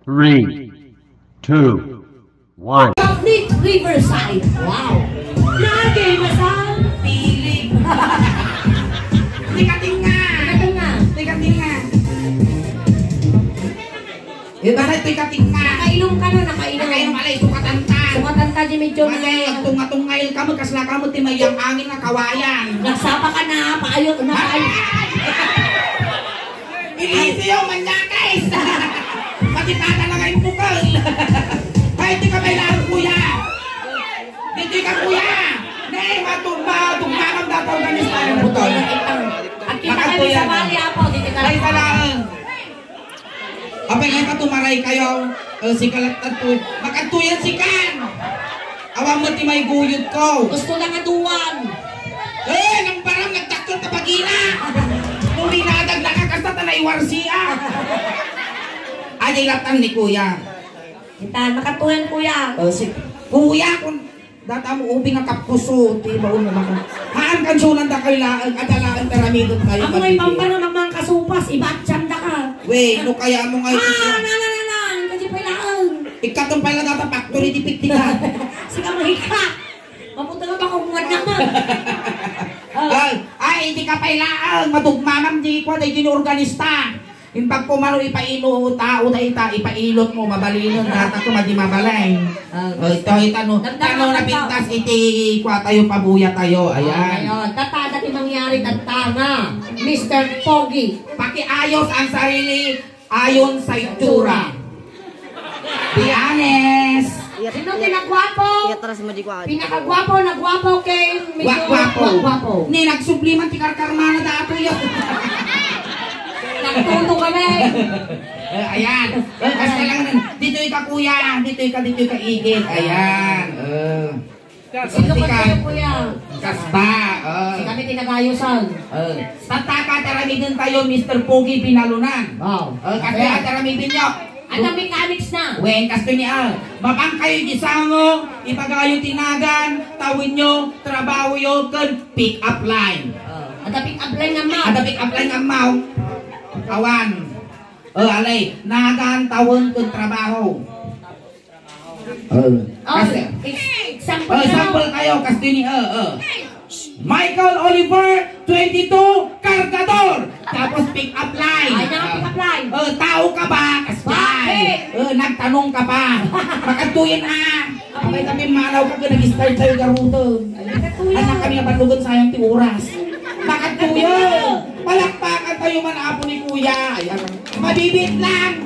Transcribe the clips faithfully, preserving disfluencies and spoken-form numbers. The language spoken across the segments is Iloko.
Three, two, one. Public Riverside. Wow. Lagi masang piling. Tikatinga. Tikatinga. Tikatinga. Eh, basta tikatinga. Nakainom ka na, nakainom. Nakainom, alay, sukatan ta. Sukatan ta, di medyo na. Basta, agtunga-tungail ka, magkasla ka mo, ti mayang angin na kawayan. Nagsapa ka na, paayo, na, paayo. Iliseo, manyakis! Pati pata na nga yung bukal! Ay, di ka kailangan, kuya! Dito ka, kuya! Nay, matugma, tugma ng dataw na ni Stan. At kita kami sa bali, apo, dito ka. Ay, salamat. Apay nga patumaray kayo, eh, si Kalat at Tuy. Makadtuyan si Kan! Awan mo ti may guyod ko. Gusto na nga duwan. Eh, nang baram nagdakkel ta pagina. Nung linadag na kakasta ta naiwarsia. Ay, latan ni Kuya. Kita, makatuyan, Kuya. Oh, si Kuya, kung data mo ubi nga kapuso, ti baon mo maka. Haan kansunan da kayo laeng, ada laeng taramidot kayo. Ang may pagpipilian. Pampana mamang kasupas, ibatsan da ka. Wait, no kaya mo nga Ah, ito? Na, na, na, na, ang kasi pala ang. Ikatong pala data factory, di piktikan. Sika mo hika. Maputo nga baka umuwan naman. Oh. Ay, ay, hindi ka pailaang. Madugmanam di kwa, di gini organista. Imbag ko mano ipailo tao na ita, ipailot mo, mabalin, data ko, madi mabalay. Ah. Oh, ito, ito, no. Damdam Ano mo, napintas ito. Iti kwa tayo, pabuya tayo. Ayan. Ayun. Tatada ti mangyari, tatta nga. Mister Pogi. Pakiayos ang sarili. Ayon sa itsura. Be honest. Sino pinagwapo? Iatras mo di ko. Pinakagwapo, nagwapo kay medyo Wa-, gwapo. Gwapo. Ni nagsubli man ti karkarmana da ato yun. Nagtuto kami. Eh, ayan. Eh, basta lang nun. Dito ka, kuya. Dito ka, dito ka, igit. Ayan. Eh. Sino ka Tika. Kayo, kuya? Kasta, oh. Si kami tinagayosan. Oh. Tataka taramiden tayo, Mister Pogi Binalunan. Wow. Oh, kasi Okay. Taramiden nyo. Ano mechanics na? Wen, kasto niya, ah. Mapang kayo di sango, ipagayo tinagan, tawin nyo, trabaho yo, ken pick up line. Oh. Ada pick up line nga, ma'am. Ada pick up line nga, ma'am. Awan. Oh, alay, nagan, tawin, ken trabaho. Oh. Oh, Kasi, ex-, example oh, na. Example tayo, kasi ni, oh, oh. Michael Oliver, twenty-two, kargador. Tapos pick up line. Ay, na, pick up line. Oh, tao ka ba? Kasi Bakit? Oh, nagtanong ka ba? Makatuyin ah. Abay, tapi manaw ko, nag-start tayo garuto. Ay, nakatuyin. Anak kami nabanlugan, sayang ti oras. Makatuyin. Palakpakan tayo man, apo ni kuya. Ayan. Mabibit lang.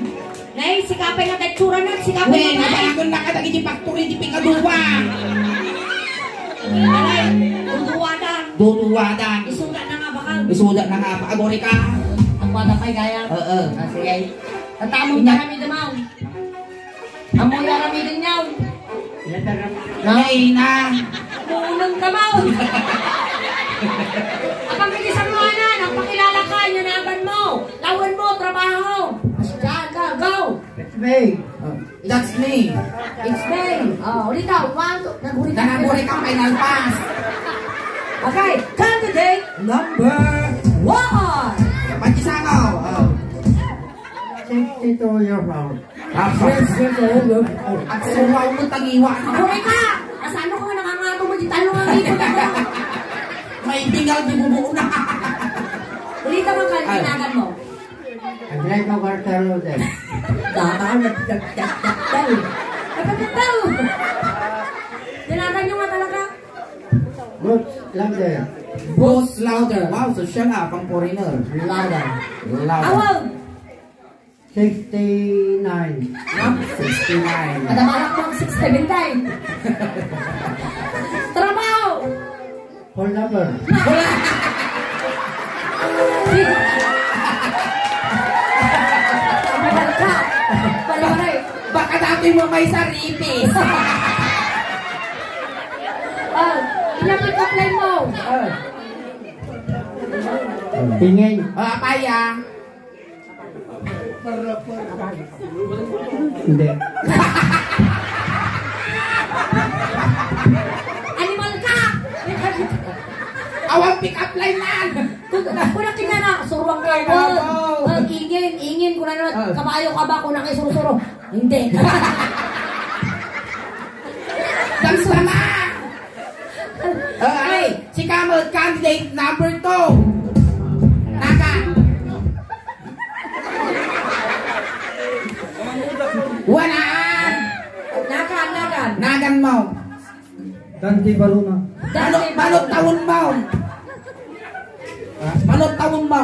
Nay, sikapay nga tatsura na, sikapay Wen, nga tayo. Nabangon na ka dagiti factory, di pikaduwa. Aray, duduwadan. Duduwadan. Isuda na nga bakal. Isuda na nga, paagori ka. Ang bata pa'y gaya. Oo. Ah, sige. Tatamong Ina- kami damaw. Amo na kami din yaw. Nay na. Unang kamaw. Apang kini sa mga na, nagpakilala ka, yun ang mo. Lawan mo, trabaho. Diyan ka, go. It's me. Oh, that's me. It's me. Oh, ulit daw. One, two. Naguri ka. Naguri ka, final pass. Okay, candidate number one. Pati sa ako. Oh. Sixty-two years old. Yes, yes, yes, yes. At sumaw mo, tangiwa na. Ako rin ka! Asano ko nga nangangato mo, di talo nga ngipon ako. May tingal, di bubuo na. Ulitan mo, Carl, Ay. Tinagan mo. Andres Magartero din. Tama, nagtagtagtagtag. Nagtagtagtag. Tinagan nyo nga talaga. Boots louder. Boots louder. Wow, sosyal na, pang foreigner. Louder. Louder. Awag! Sixty-nine. Sixty-nine. Madamalak mo ang six seven nine. Trabaho! Phone number. Madal ka. Pare-pare. Baka dati mo may saripis. Oh, ilang pick up line mo? Ah. Tingin. Ah, paya. Hindi. Animal ka! Awan pick up line lang! Kuna kinana, suruan ka Ay, ba? Abaw. Ah, ingin, ingin, kuna na, Ah. Kabayo ka ba, kuna kay sursuro. Hindi. Tama! Ay, sika met, candidate number two. Nagan. Wanan. Nagan, nagan. Nagan mo. Dante Baruna. Dante Baruna. Manot taon mo. Manot taon mo.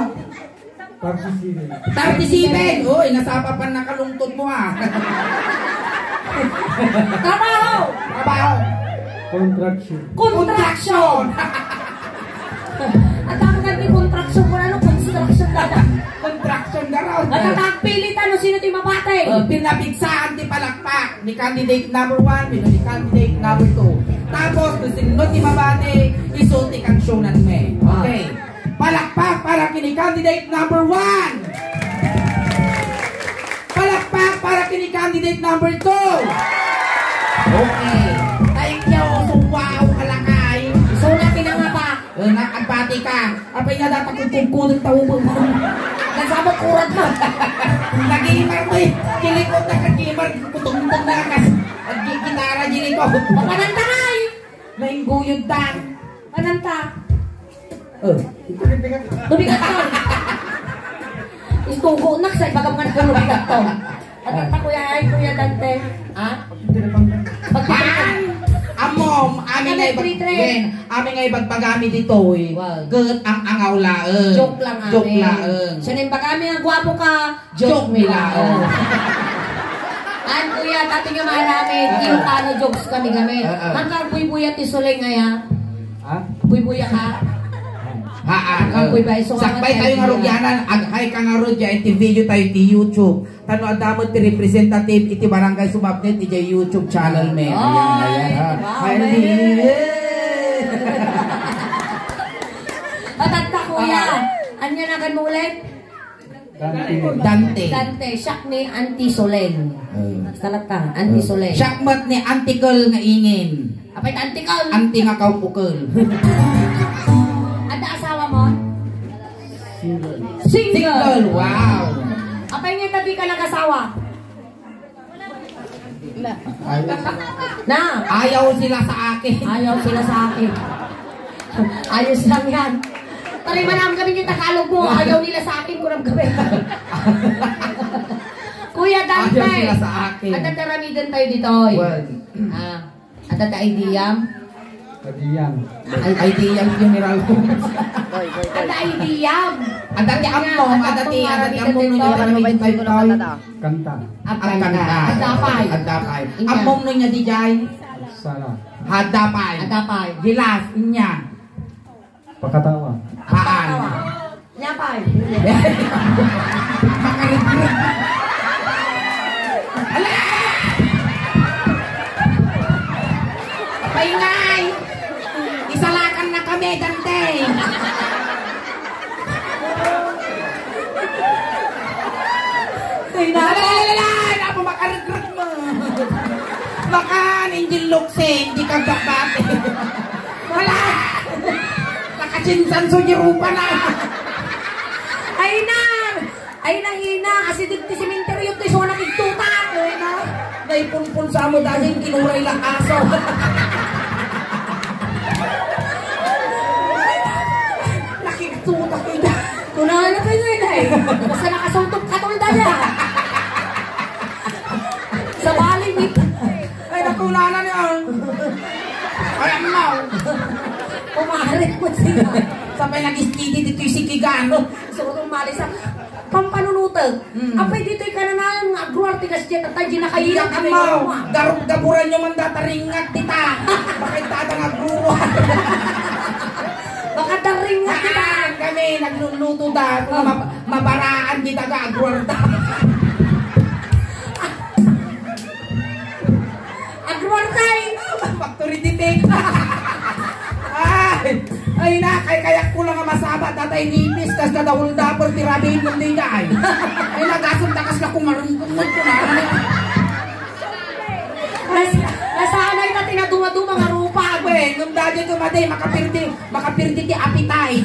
Thirty-seven. Thirty-seven! Uy, nasapa pa nakalungtod mo, ah. Trabaho! Trabaho! Construction. Construction! Ang dami ka ni construction, kung ano, construction ka na. Construction ka raw. Matatagpilit, ano, sino ti mabati? Oh, pinapigsaan ti palakpak ni candidate number one, ni candidate number two. Tapos, kung sino ti mabati, isu ti kansionan mi. Okay. Palakpak para kini candidate number one. Palakpak para kini candidate number two. Okay. Thank you. So, wow, kalakay. So, na pinangapa. Eh, na, agbati ka. Apay nga dapat kung kungkudang tao mo. Nagsabot kurat na. Nag-gamer mo eh. Kilikot na ka-gamer. Kutungtong na ka. Nag-gitara, gilikot. Papanantangay. Naingguyod ta. Mananta. Oh. Lumigat ka. Istugo nak sa ibagam nga lumigat to. At ta kuya ay kuya Dante. Ha? Pag- Ay! Amom, amin nga ibag-, Wen, amin nga ibagbagami ditoy. Wow. Ket ang angaw laeng. Joke lang, joke amin. Laeng. Siya na yung bagami nga gwapo ka. Joke mi laeng. An kuya, dati nga maramid, Ilocano jokes kami gamit. Ah, ah. Hanggang buybuya ti suleng ngaya. Ha? Buybuya ka? Haan. Hanggang buybuya, so, sakbay tayo nga rugyanan, aghay ka nga rugya, iti video tayo ti YouTube. Tano adda met ti representative iti Barangay Sumabnit, iti YouTube channel mi. Ayan, ayan, ha. Ay, wow, hi, amen. Hi. Matatta, kuya. Ah. Anya nagan mo ulit? Dante. Dante. Dante, siak ni Auntie Solen. Eh. Salata, Auntie Solen. Siak met ni Auntie Kel nga ingin. Apay ta Auntie Kel? Auntie nga kaupukel. Adda asawa mo? Single. Single. Single, wow. Apay nga ta di ka nagasawa? Ay. Na. Ayaw sila sa akin. Ayaw sila sa akin. Ayos lang yan. Pare, manam kami yung Tagalog mo. Ayaw nila sa akin, kurang kami. Kuya Dante. Ayaw sila sa akin. At tataramidan tayo dito, eh. Well. Ah. Adda ti idea? Idea. Ay, idea funeral home. Adda idea. Adda ti ammom, adda ti, adda ti ammom no nya paramidan tayo. Kanta. Ang kanta. Adda pay. Adda pay. Inya. Ammom no nya dijay? Sala. Adda pay. Adda pay. Gilas, inya. Pakatawa. Haan. Nya pay. Makaregreg. Ala! Paingay! Isalakan na kami, Dante! Ay, na- Ala, ala, ala, ala! Apo, makaregreg mo! Makan, Angel Locsin, di ka gabati. Wala! Nakasinsanso di rupa na! Ay na! Ay na, ina! Asideg ti simenteryo ti isu a nakigtutak! Ay na! Naipunpon sa amo daging kinuray la aso. Nakigtutak ida. Kunana pa yun, eh. Basta nakasultok ka, tol, dada. Sa baling, eh. Ay, naku, nana niya. Ay, amaw. Pumarit mo siya. Sabay nag-steady dito yung sikigano. Gusto ko umalis sa pampanunutan. Mm. Apay dito'y kananayon nga agruar ti kasdiet, at tayo di nakailak. Iyak kami mo. Garub-gaburan nyo man data ringat dita. Bakit tata nga agruar? Baka daring nga kita. Ah, kami, nagluluto da. Kung mab-, mabaraan kita ka, agruar da. Agruartay! Factory defect! Ay! Ay na, kay kayak ko lang nga masaba, tatay nipis, kas kada uldapor, ti rabin, nung di ay. Ay, nagasong takas na kumarungkong mo, kumarungkong. Nas-, nasanay na tinaduma-duma nga rupa, agwe. Nung dati tumadi, makapirdi, makapirdi ti appetite.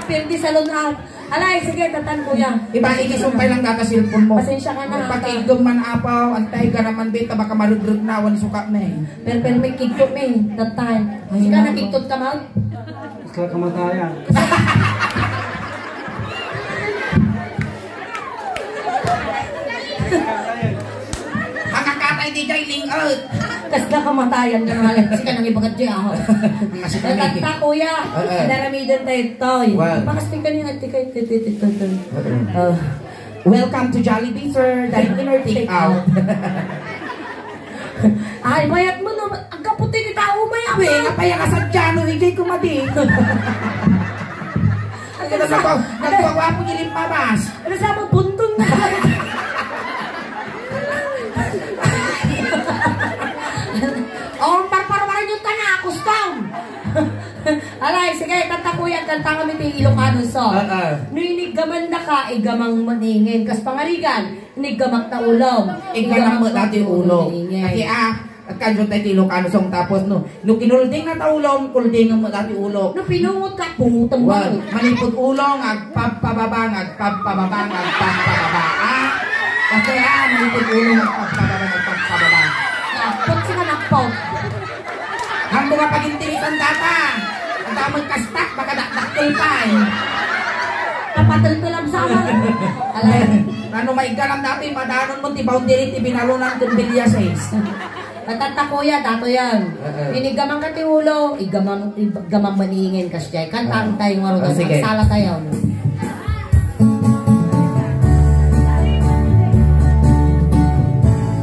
Pirmi sa lunat. Alay, sige, tatan, kuya. Iba, ikisumpay lang data cellphone mo. Pasensya ka na. Pakigdom man, apaw, antay ka naman, beta, baka marugrugnaan ni sukak na eh. Perpermi, kigtot mi, that time. Ay, sige, nako. Nakigtot ka, Mal? Sa kamatayan. Ang akatay di jay ling-, eh. Kasla kamatayan ka nga. Sika nang ibagat jay, aho. Ang asikami. Tata, kuya. Oo. Anaramiden tayo, Toy. Wow. Pakastig ka niya, ati kayo, ati, ati, ati, ati. Oo. Oh. Welcome to Jollibee, sir. Dine in or take out? Ay, bayat mo, no? Ang kaputi ni tao, may Wi, awa. Apay ang asadyano, hindi ko madi. Ano sa, nagpagwapo ni Limbabas? Ano sa mo, buntun na? Oh, parparwaran yung tana, kustom. Alay, sige, kanta, kuya, kanta kami ti Ilocano song. Ah, ah. No iniggaman na ka, igamang maningin. Kas pangarigan, iniggamak ta ulo. Iggamak mo dati ulo. Maningin. Ati, ah, At kanjo tayo ti Ilocano song, tapos no, no kinulding na ta ulo, kulding mo dati ulo. No pinungot ka, pungutan mo. Wag, manipud ulo, nga agpabpababa, nga agpabpababa, nga agpabpababa. Ah? Kasi ah, manipud ulo, nga agpabpababa, nga agpabpababa. Nakpot sila, nakpot. Hambo nga pagintirisan data. Ang damang kastak, baka dakdakkel pa eh. Kapatol ko lang sa akin. Alay. Ano, maigalam dati, madanon mo ti boundary ti Binalunan kun Villaseis. Matata, kuya, dato yan. Oo. Inigamang ka ti ulo, igamang, igamang maningin, kas jay. Kantaan tayo nga, ah, sige. Sala tayo.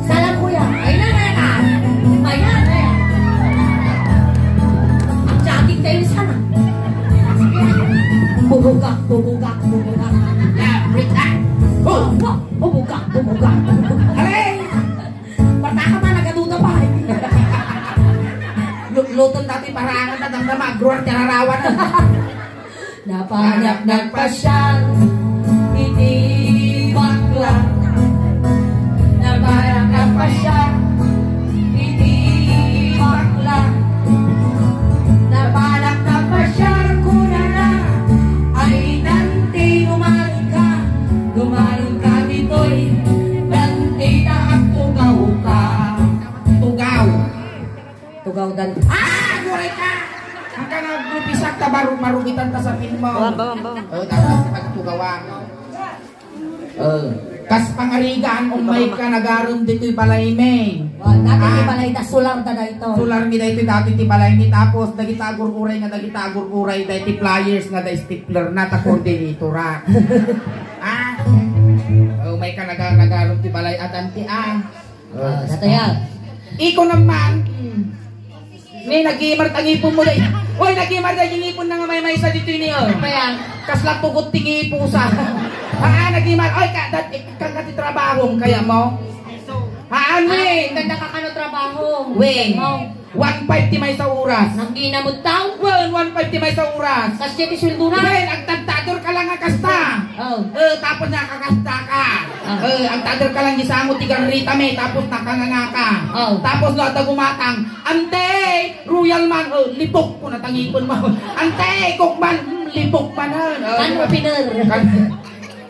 Sala, kuya. Ay, na, na, na. Ayan, ayan. Ang jogging tayo sana. Sige. Bubugak, bubugak, bubugak. Yeah, break that. Oh, oh, bubugak, bubugak, bubugak. Alay! Pataka pa, nagaduda pa. Lu-, luton dati parangan na, damdama, agruar ti ararawan. Napanak nagpasyal iti bakla. Napanak nagpasyal iti bakla. Napanak nagpasyal kunana, ay nanti umaling ka. Dumanon ka ditoy, nandita agtugaw ka. Tugaw. Tugaw dan. Ah! Aguray ka! Ang ka nga grupisak ta baru-, marugitan ta sa pin mo. Bawang, bawang, bawang. Oh, tapos pagtugawan. Oh. Kas pangarigan, ummay ka, nagarem ditoy balay mi. Oh, dati ti balay da, sular da daytoy. Sular mi daytoy, dati ti balay mi. Tapos, dagita agur-uray nga, dagita agur-uray, daytoy pliers nga, da stapler na, ta coordinator, ah. Ah? Oh, may ka naga-, nagarem ti balay, adan ti, ah. Ah, datoy, ah. Iko naman, mm. Ni, nagimar ta ngipon mo, day. Oy, nagimar, day, ngipon na nga may maysa dito ini, oh. Ano ba yan? Kasla tugot ti ngipusa. Ah, nagimar. Oy, ka, dat, ik-, kan ka ti trabaho, kaya mo? Ah, ano, eh? Ang ganda ka kano trabaho. Weng. Mo. One five ti maysa oras. Nagdinamot tao? Wen, one five ti maysa oras. Kasya ti sweldo na? Wen, agtagtagor ka lang nga kasta. Oh. Eh, tapos nakakasta ka. Ah. Eh, agtagor ka lang isamo ti garrita mi, tapos nakanganga ka. Oh. Tapos no, adda gumatang, "Ante, Royal man." Oh, lipok ko na tangipon mo. "Ante, Coke man." Hmm, lipok man, ah. Oh, kan di ba? Opener. Kan-,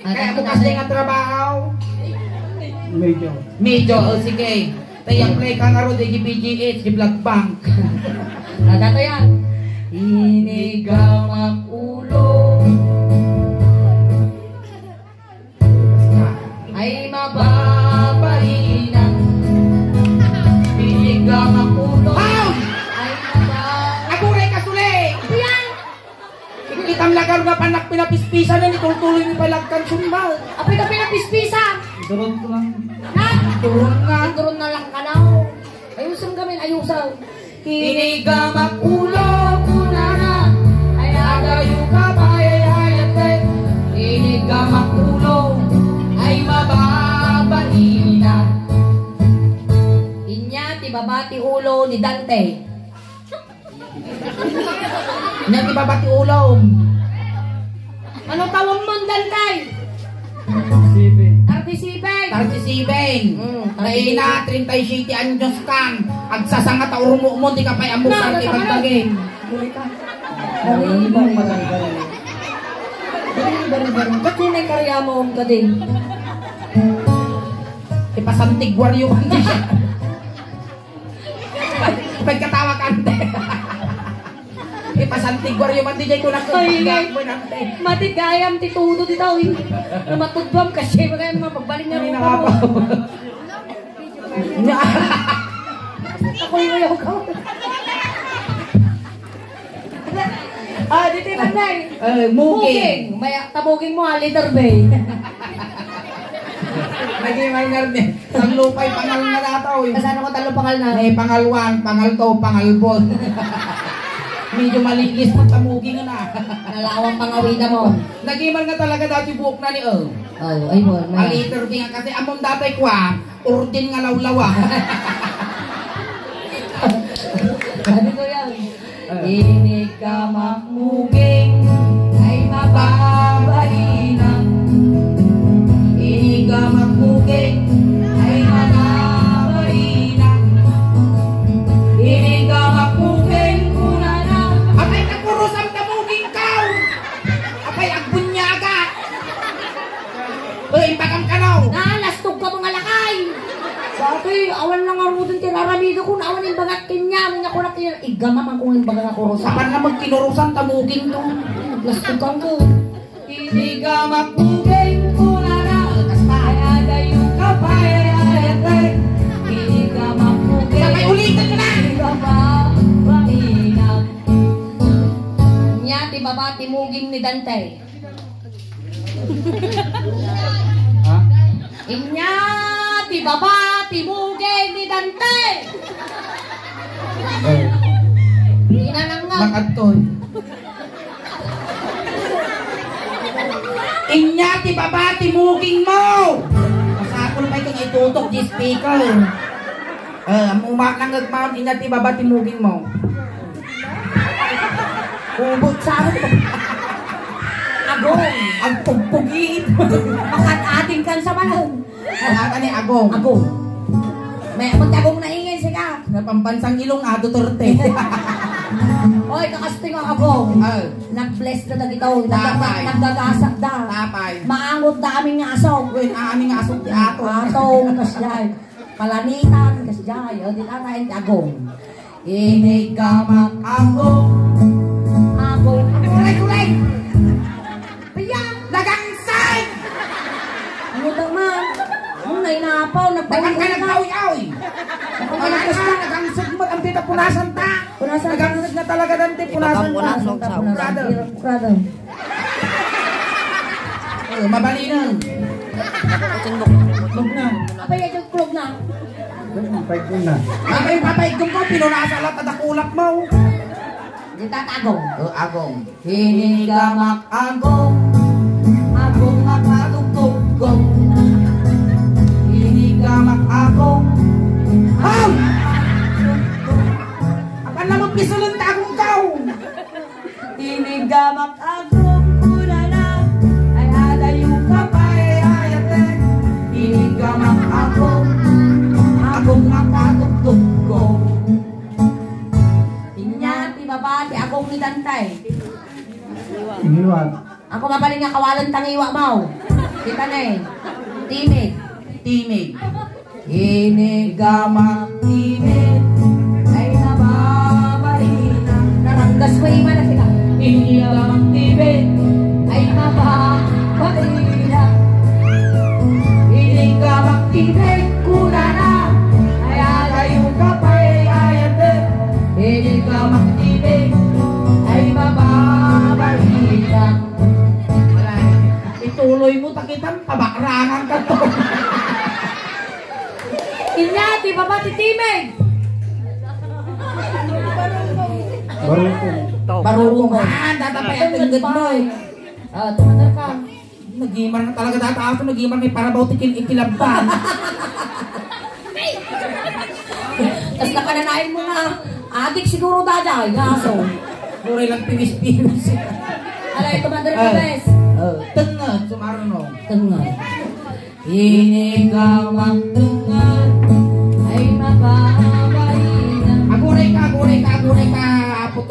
Ah, kaya mo kasi nga trabaho. Medyo. Medyo, oh, sige. Tay apply ka nga ro, di P G H, di Blood Bank. Ah, dato yan. Inigamak ulo. Ay, mababaina. Inigamak ulo. Ay, maba- Aguray ka, suli! Yan! Itam lagar nga panak pinapispisan, itultuloy ni palagkan sumba. Apay ka pinapispisan? Durot ko lang. Ha? Durot nga. Durot na lang ka na, oh. Ayusan kami, ayusan. Inigamak ulo, kunana. Ay, agayo ka, payayayat, eh. Inigamak ulo, ay, mababaina. Inya, ti baba ti ulo ni Dante. Nya ti baba ti ulom. Ano tawag mo, Dante? Seven. Thirty-seven. Thirty-seven. Mm, Kaina, thirty-seven. Treinta y siete anyos kan. Agsasanga ta urmo mo, di ka pay ammo. Na, party nagkakano? Pagtagin. Uli ka. Ano yung ibang matanggal? Bari-bari. Ba't yun ay karya mo, Om, kadi? Ipasantiguaryo man di siya. Pagkatawa ka, ante. Ipasantiguaryo man di jay ko lang. Ay, ay. Mo, ante. Mati gayam ti tudo ti tao, eh. Namatudwam kasi, magayam nga pagbalik nga. Ay, rupa mo. Nakapaw. Ako yung ayaw ko. Ah, dito yung nanay. Eh, muging. Muging. May tamuging mo, ah, letter B. Naging marngar ni. Tallo pa'y pangal nga dataw, eh. Kasano ko tallo pangal na? May pangal one, pangal two, pangal four. Medyo malilis na tamuging na. Nalawang pangawida mo. Naging mar nga talaga dati buhok na ni, oh. Oh, ay, mo, may. A letter B nga kasi amon datay kwa, urdin nga lawlawa. Ano ko yan? Inig ka makmuging ay mababainan. Inig ka makmuging ay mababainan. Inig ka makmuging kunana. Apay, nakurusam ta muging ka! Apay, agbunyaga! Uy, imbagam kano. Nalastog ka mga lakay. Dati, awan lang aruden ti raramido ko, awan imbagak kanya, may nakunak kanya, igama man kung imbaga nga kurusan. Apan nga magkinurusan, tamuging to. Lastog ka ko. Hindi ka makuging kunana, kasta. Ay, adayo ka pa, ay, ay, ay, ay. Hindi ka makuging. Sabay ulitin mo na. Hindi ka pa, mainam. Nya, ti baba, ti muging ni Dante. Ha? Inya ti baba ti muging ni Dante. Eh. Inanang nga. Nakadtoy. Inya ti baba ti muging mo. Masakol pa ito nga itutok di speaker. Eh, amuma nangag maun, inya ti baba ti muging mo. Ubot sa akin. Agong. Agpugpugi. Makatating kan sa malang. Nata ni Agong. Agong. May, magtagong na ingin, sika. Napambansang ilong, ah, Duterte. Oy, kakasting ang Agong. Ah. Nag-bless na dagito. Nag-, Tapay. Nagagasak da. Tapay. Maangot da amin nga asong. Uy, amin nga asong ti ato. Atong, tas yan. Palanitan, kasjay, o, di tataen ti Agong. Inig ka mak-Agong. Agong. Kulay, kulay! Piyak! Nagangsag! Ano daw man? Ano na inapaw? Nagpawis ka, nagpawis, oy! Nagangsag mo, ang pita punasan ta! Punasan ta. Nagangsag na talaga, Dante, punasan ta. Punasan ta, punasan ta. Brother. Brother. Oh, mabalin na. Klog na. Apay, ay, klog na. Paigkon na. Apay, papaigkon ko, pinunasa lang, tadakulak mo. Di tatagong. Oh, Agong. Hinigamak Agong. Agong makatugtugong. Hinigamak Agong. Aw! Apan naman pisulon ta Agong ka, oh. Inigamak Agong kunana, ay adayo ka pay ayatek. Inigamak Agong, Agong makatugtugko. Inya ti baba ti Agong ni Dantay. Iniwat. Ako mabalin nga kawalan tangiwa mo. Kita na eh. Timid. Timid. Inigamak timid ay nababalina. Naranggas mo, ima na sila. Inigamak timid ay nababalina. Inigamak timid kunana ay adayo ka pay ayatek. Inigamak timid ay mababalina. Ituloy mo, takitan, pabakrangan ka to. Inya ti baba ti timid. Barukong. Barukong. Ah, data pa yan, tungod mo. Ah, tumagal ka. Nagimar na talaga data aso, nagimar ni parabaw ti kin-, itilabban. Tas nakananain mo nga, adik siguro dada, yung aso. Puro lang piwis-piwis. Alay, tumagal ka, bes. Oh, tenged, sumarno. Tenged. Inigamak tenged ay mababalina. Aguray ka, aguray ka, aguray ka, Apo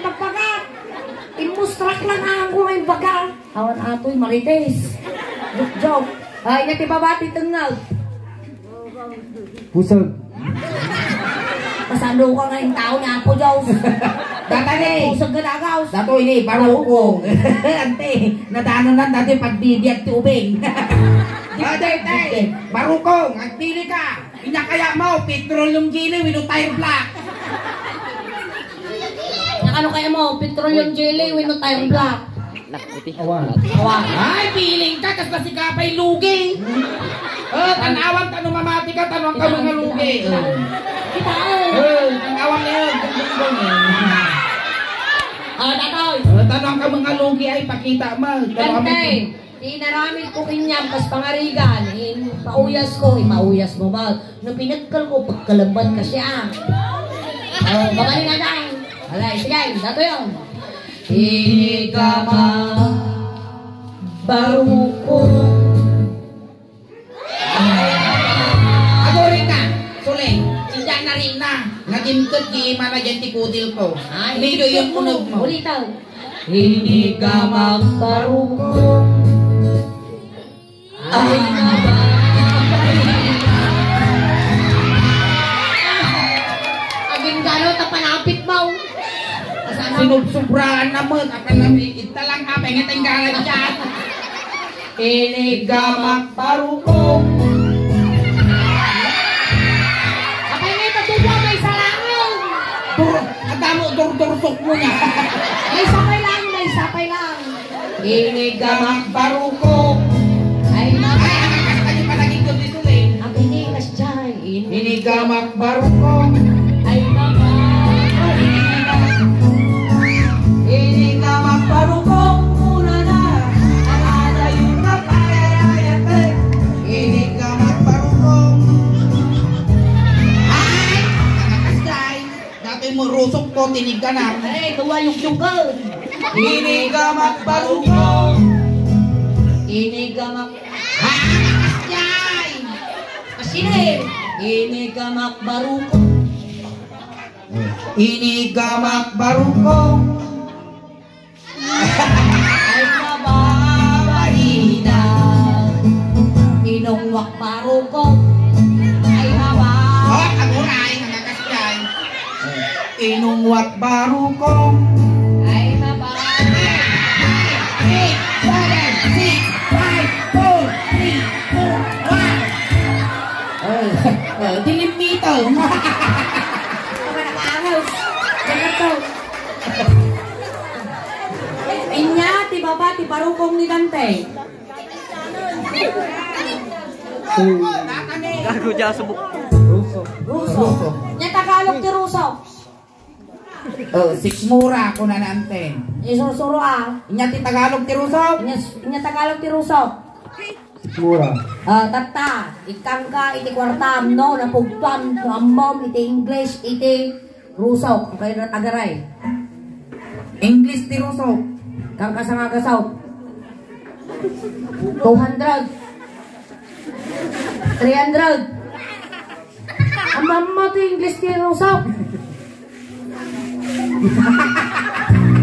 ti pagbaga. Imustrak lang ang ko nga imbaga. Awan atoy, Marites. Joke, joke. Ay, nga ti baba, ti tengngag. Pusag. Pasalo ka nga yung tao ni Apo Diyos. Data ni. Pusag ka dagaw. Dato ini, barukong. Ante, nadaanan lang dati pagbibiag ti ubing. Ante, ante, barukong, agpili ka. Inya kaya mo, petroleum jelly, wenno tire black. Nakano kaya mo, petroleum jelly, wenno tire black? Awan. Awan. Ay, piling ka, kas basika pa'y lugi. Oh, tanawang tano mamati ka, tanawang ka mga lugi. Kita, eh. Oh, tanawang na yun. Oh, tatoy. Oh, tanawang ka mga lugi, ay, pakita mo. Tanawang Kante. Ti inaramid ko kaniam kas pangarigan, impauyas ko, impauyas mo ba? No pinagkal ko, pagkalamban ka siya. Oh, babali na dahil. Alay, sige, dato yun. Inigama, baruko. Agori ka, Suleng. Siya na rin na. Nagimkot di mana dyan ti kudil ko. Ay, Medyo yung unog mo. Ulitan. Inigama, baruko. Ay, naba. Aging galo, ta panapit mo. Sinubsubraan na mo. Apan na, italang ka, pengen tinggalan dyan. Inigama, baruko. Apay nga ito, tubo, may salangaw. Dur-, adamo, durdursok mo niya. May sapay lang, may sapay lang. Inigama, baruko. Ay, mama. Ay, ang akas tayo palagi ko dito, eh. Ang ini, kasjay. Inigama, baruko. Ay, mama. Inigama, baruko. Muna na. Ang ada yung kapayarayate. Inigama, baruko. Ay, ang akas, jay. Dati mo rusok ko, tinigana. Ay, tuwa yung sugar. Inigama, baruko. Inigama. Ay, akas, jay. Asine. Inigama, baruko. Inigama, baruko. Ay, mababalina. Inungwak, baruko. Ay, maba- Oh, aguray, nangakas yan. Inungwak, baruko. Ay, maba- Eight, seven, six, five, four, three, two, one. Oh, oh, dilimito. Ang anak-anak. Ganito. Inya ti baba ti barukong ni Dante. Gago, dia subok. Ruso. Ruso. Nya Tagalog ti ruso. Oh, sikmura, kuna ni Dante. Isusuro, ah. Nya ti Tagalog ti ruso. Nya, nya Tagalog ti ruso. Sikmura. Ah, tatta, ikkangka iti kuartam, no, napugtuam, no, ammom, iti English, iti Rusok, kay na tagaray. English ti rusok. Kang kasangagasok. Two hundred. Three hundred. Amma-amma ti English ti rusok.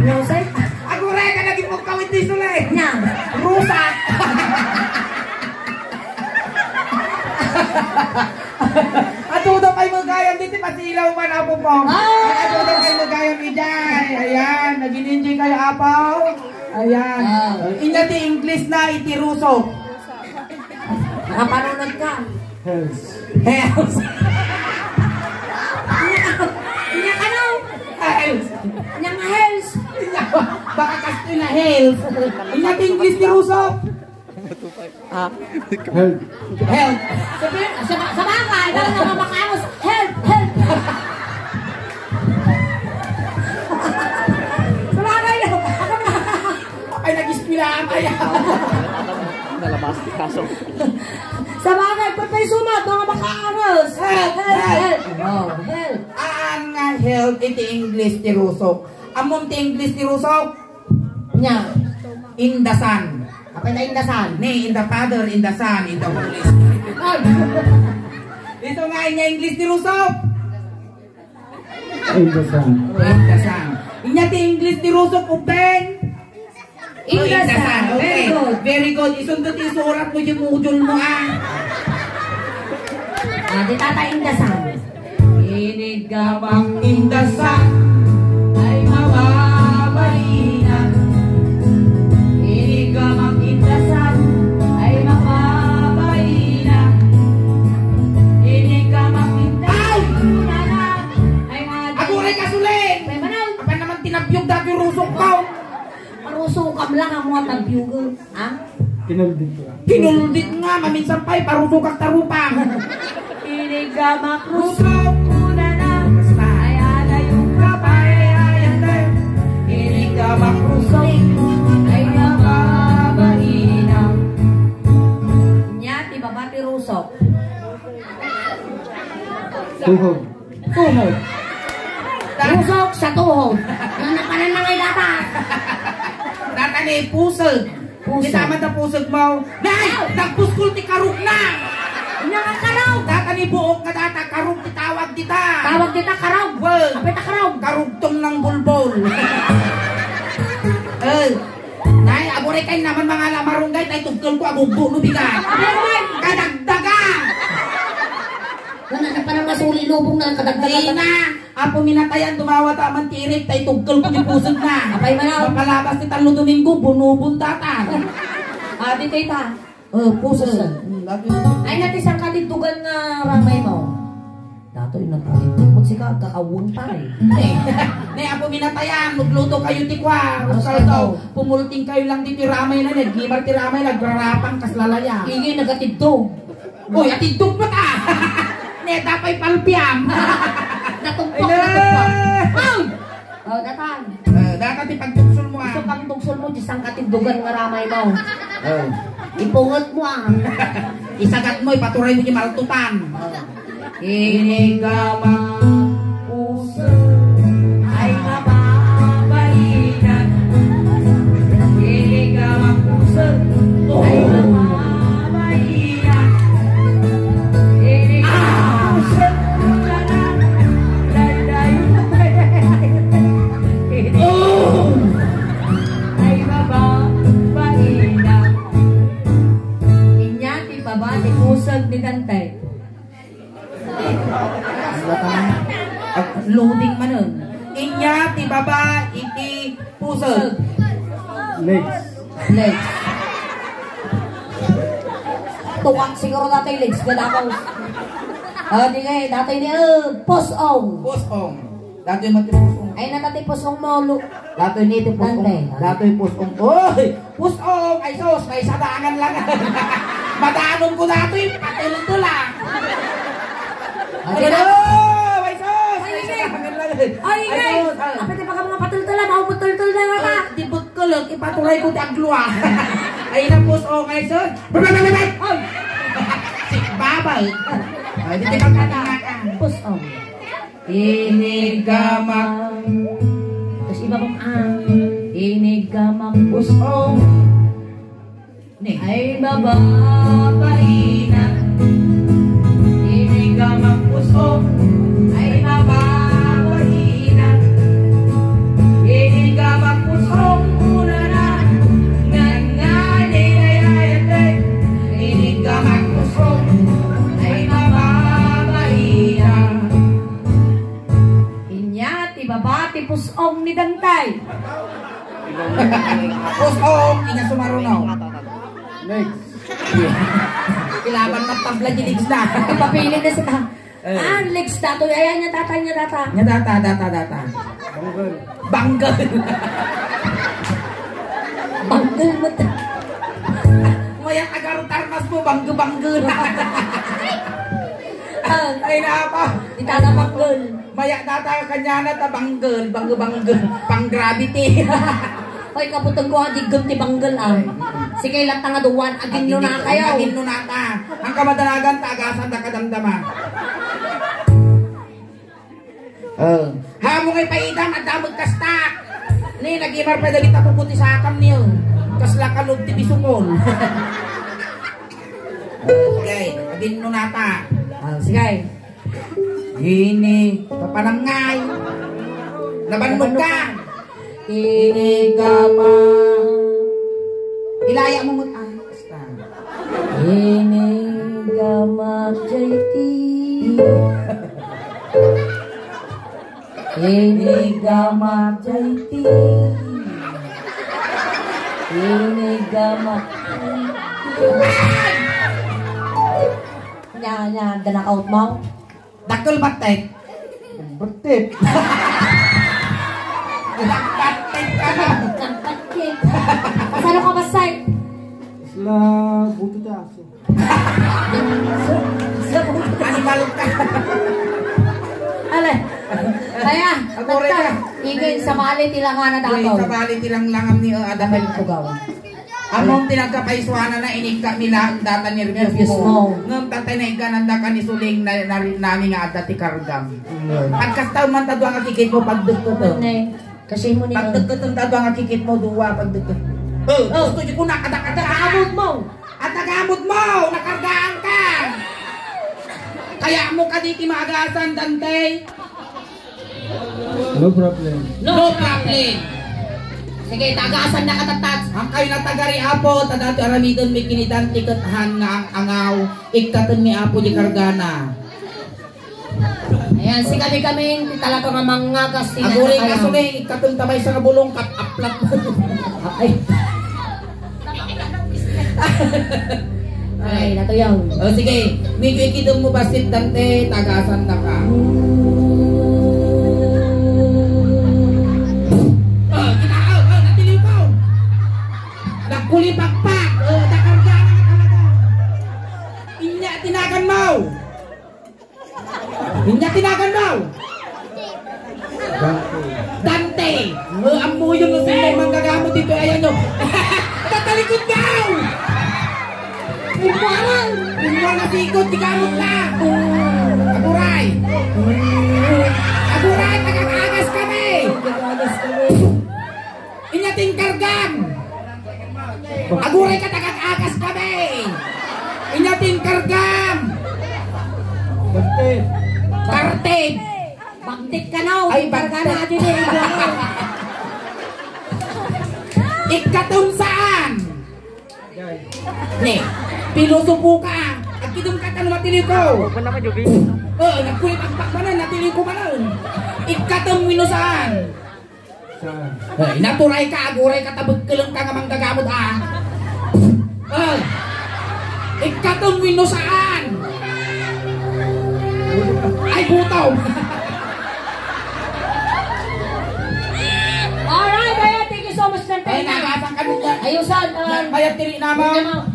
Rusok? Aguray ka naging magkawit ti suli. Nya. Rusak. Aduda kay magayam diti pasilaw man, Apo Pong. Ah! Aduda kay magayam ijay. Ayan, nagin-enjoy kayo, Apo. Ayan. Ah. Inya ti English na iti ruso. Nakapanunod ka. Hells. Hells. Inya ka, no? Hells. Inya nga hells. Baka kastoy na hells. Inya ti English ti ruso. Ah. Help. Help. Sabi, sa, sa bagay, dahil na mapakawas. Help! Help! Kaya, kaya. Nalabas ti kaso. Sabagay, pagpaysumat, mga makaaros. Help! Help! Help! Help! Oh, help! Aan nga help iti English ti rusok? Ammom ti English ti rusok? Nya. In the Son. Apay ta in the Son? Ni, in the Father, in the Son, in the Holy Spirit. Isu nga ania English ti rusok? In the Son. In the Son. Ania ti English ti rusok, Ubben? In the Sun. Okay. Very good. Very good. Isundo ti isurat mo diay module mo, ah. Ah, di tata in the Sun. Iniggamak in the Sun ay mababaina. Iniggamak in the Sun ay mababaina. Iniggamak in the Sun ay mababaina. Aguray ka, Suling! Apay man, ah. Apay naman tinabiog datoy rusok ko. Parusokam lang, ammo a tabiog, ha? Kinuldit ko lang. Kinuldit nga, maminsan pay, parusokak ta rupam. Iniggamak rusok, kunana. Basta. Ay, adayo ka pay, ay, adayo. Iniggamak rusok, ay, mababaina. Nia, ti baba ti rusok. Tuhod. Tuhod. Rusok sa tuhod. Nanapanan na ngay data. Data ni puseg. Puseg. Kita man ta puseg mo. Nay! Nagpuskol ti karugna! Ania nga karug? Data ni buok nga data, karug ti tawag dita. Tawag dita karug? Wen. Apay ta karug? Karugtong ng bulbol. Eh. Nay, aguray kay naman mangala marunggay, tay tugkel ko agugbo no bigat. Aguray! Kadagdaga! Nana, na pala masuli lubong na kadagdaga. Ina, apo minatayan, dumawa ta man tirik, tay tugkel ko ni puseg na. Apay man, ah. Mapalabas ti tallo Domingo, bunubon data. Ah, di tita. Oh, puseg. Puseg. Hmm, lagi. Ay, na ti sangkatiddogan nga ramay mo. Datoy, nagpatidog mo, sika, agkakaweng pay. Ne, ne, apo minatayan, magluto kayo ti kua. Aros kaldo. Pumulting kayo lang diti ramay na, nagimar ti ramay, nagrarapang kas lalaya. Ingay, nagatiddog. Uy, atiddog mo ta! Ne, dapay palpiam. Natugpak, natugpak. Ay! Oh, datan. Eh, data ti pagtugsol mo, ah. Isu pagtugsol mo, diay sangkatiddogan nga ramay mo. Eh. Ipunget mo, ah. Isagat mo, ipaturay mo diay maltutan. Oh. Iniggamak puseg ay mababaina. Iniggamak puseg ay mababaina. Iniggamak puseg. Ay, baba, baina. Inya ti baba ti puseg ni Dante. Loading manen. Inya ti baba iti puseg. Legs. Legs. Tuwak siguro dati legs nga dakos. Ah, di ngay, dati ni, eh, pus-ong. Pus-ong. Datoy man ti pus-ong. Ay, nata ti pus-ong mo, lu-, Datoy ni ti pus-ong. Dante. Datoy pus-ong. Oy! Pus-ong! Ay, sus! May sadangan lang. Madanon ko datoy. Patultol, ah. Ay, Ay, na- no! Ay, sus! Ay, May ingay! Sadangan lang. Ay, ingay! Ay, sus! Ah. Apay ti pagka mga patultol, ah. Maupot tultol na nga, ah. Ay, di butkulog. Ipaturay ko ti agluwa. Ay, na pus-ong. Ay, sus! Ay! Sikbabag. Ay, di ti pagkatanga. Pus-ong. Iniggamak. Tapos iba pang ang. Iniggamak pus-ong. Ni. Ay, baba, baina. Iniggamak pus-ong. Ay, baba, baina. Iniggamak pus-ong, unana. Ngan, ngan, inay, ay, ate. Iniggamak pus-ong. Ay, baba, baina. Inya ti baba ti pus-ong ni Dantay. Pus-ong, inya sumaruno. Next. Ilaban na tabla di legs na. Ipapili na sa ta-, Eh. Ah, legs datoy. Ayan, nya data, nya data. Nya data, data, data. Banggol. Banggol. Banggol mo ta-, Mayat agarutar mas mo, banggol, banggol. Ah. Ay, na apa? Di tata banggol. Maya data kanyana ta banggol, banggol, banggol. Pang gravity. Ay, kaputeng ko, adiggem ti banggel, ah. Sige, latta nga duwan, aginno na kayo. Aginno na ta. Ang kamadanagan, tagasan da kadamdama. Oh. Hamo ngay paidam, adda met kasta. Ni, nagimar pa dagiti puputi sakam niyo. Kasla kalog ti bisukol. Okay, aginno na ta. Ah, sige. Ini, papanamngay. Nabannog ka. Ini gama. Ilaya mo mo. Ah, basta. Ini gama, J T. Ini gama, J T. Ini gama. Nya, nya, dana out mo? Dakkel battek. Battek. Battek ka na. Battek. Kasano ka, Basay? Sila buto ti aso. Animal ka. Ale. Kaya, Agore ka. Ingin sa bali ti langana daw. Sa bali ti langlangam ni, uh, Adam. Tugaw. Among ti nagkapaisuanana, inikka mi laeng data nerbios mo. Nerbios mo. Ngem tatay naigganan da ka ni Suling na, na, nami nga adda ti kargam. Mm. Pagkasta man ta dua nga kikit mo, pagdekketem. Ne. Kasi mo ni Pagdekketem ta dua nga kikit mo, dua, pagdekket. Oh, oh. Gusto di ko na, adak, adak. Tagamod mo. At tagamod mo, nakargaan ka. Kaya mo ka di ti maagasan, Dante. No problem. No problem. Sige, tagasan na katatat. Ang kayo na tagari, Apo, ta dati aramiden mi kinidan ti ket han nga ang-angaw, ikkaten mi, Apo, di kargana. Ayan, si kami kami, talaga nga mangagas ti Aguri ka nanakayaw. Suli, ikkaten ta maysa nga bulong, kat-aplat. Ay. Ay, natuyaw. O, sige. Medyo ikidem mo basit, Dante, tagasan na ka. O, kita, o, o, natiliw ko. Nagkulipagpag. O, takarga na ka talaga. Inya, tinagan mo. Inya tinagan mo! Dante! Eh, ammoyo no sino manggagamot dito, ayan nyo. Tatalikod daw! Immoral! Immoral na sikod, di gamot na! Aguray! Aguray, tagakagas kami! Inya tingkargam! Aguray ka, tagakagas kami! Inya tingkargam! Parte! Parte! Bagtit ka na, ay, karga na, bagtit. Adi ni Ridwan. Ikkaton saan? Ne, pilosopo ka. Agkidem ka, tano matiliw ko. Huwag mo naman, Joby. Oo, nagkulipagpag manen, natiliw ko manen. Ikkaton wenno saan? Saan? Ay, naturay ka, aguray ka, tabekkeleng ka nga manggagamot, ah. Ay, ikkaton wenno saan? Ay, butom. Alright, ayan, thank you so much, Dante. Ay, nagasan ka nun yan. Ayusan, ah, mayat tiri naman. Ano?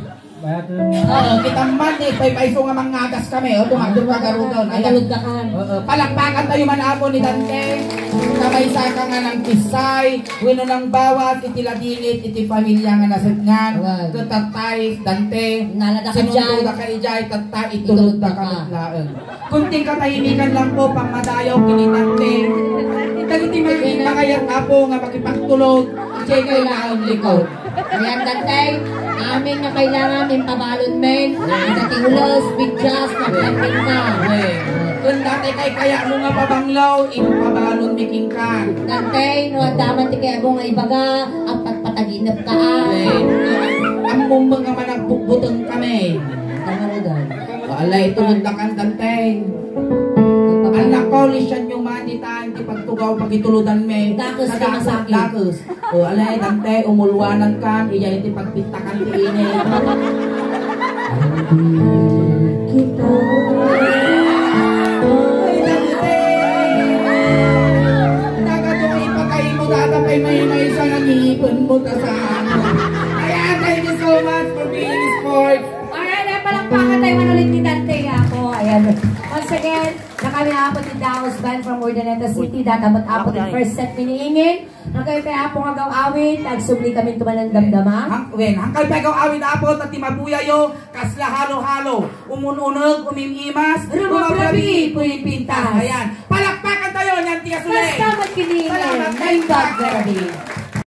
Oo, kita man, eh, paypayso nga mangagas kami. O, tumatur ka garudon. Ayan. Matulog ka kan. Oo, palakpakan tayo man, Apo, ni Dante. Kamaysa ka nga nang kisay, wenno nang bawas, iti ladingit, iti familia nga nasegnan. Awan. Ket tatay, Dante, nalada ka sinungko dyan. Da ka ijay, tatta, itulod da ka met laeng. Kunting katahimikan lang po, pangmadayaw, kinitante. Dagiti mga, mga yan, Apo, nga makipagtulod, ijay kailangan likod. Ayan, Dante, amin nga kailangan, impabalon men. Ita ti ulos, bidyas, nagpagpinta. Kun dati kay kaya mo nga pabanglaw, impabalon mi kinkan. Dante, no, adaman ti kaya mo nga ibaga, at pagpataginep ka, ah. Ammom nga managbukbuteng kami. Tama na, Dante. Alay, tulod da kan, Dante. Anak ko, lisyan nyo man, di tan, di pagtugaw, pagituludan me. Dakes ka masakit. Dakes. O, alay, Dante, umulwanan kan, iya iti pagpitakan ti ini. Kita. Ay, Dante. Nagado ipatay mo, data pay may may isa nga ngipin mo, ta saan? Ayan, thank you so much for being sports. Alright, eh, palakpakan tayo man ulit ni Dante Yaco. Ayan. Once again, na kami apo ti Daos Band from Urdaneta City. Datamat apo ti first set mi ni Ingin. Haggay pay, Apo, nga agaw-awit, agsubli kami tumanan damdama. Hang, wen, haggay pay agaw-awit, Apo, ta ti mabuyayo, kasla halo-halo, umun-uneg, umim-imas, rumabrabi, pumipintas. Ayan. Palakpakan tayo, niyan ti kasuli. Basta magkininin, Salamat, naimbag nga rabii.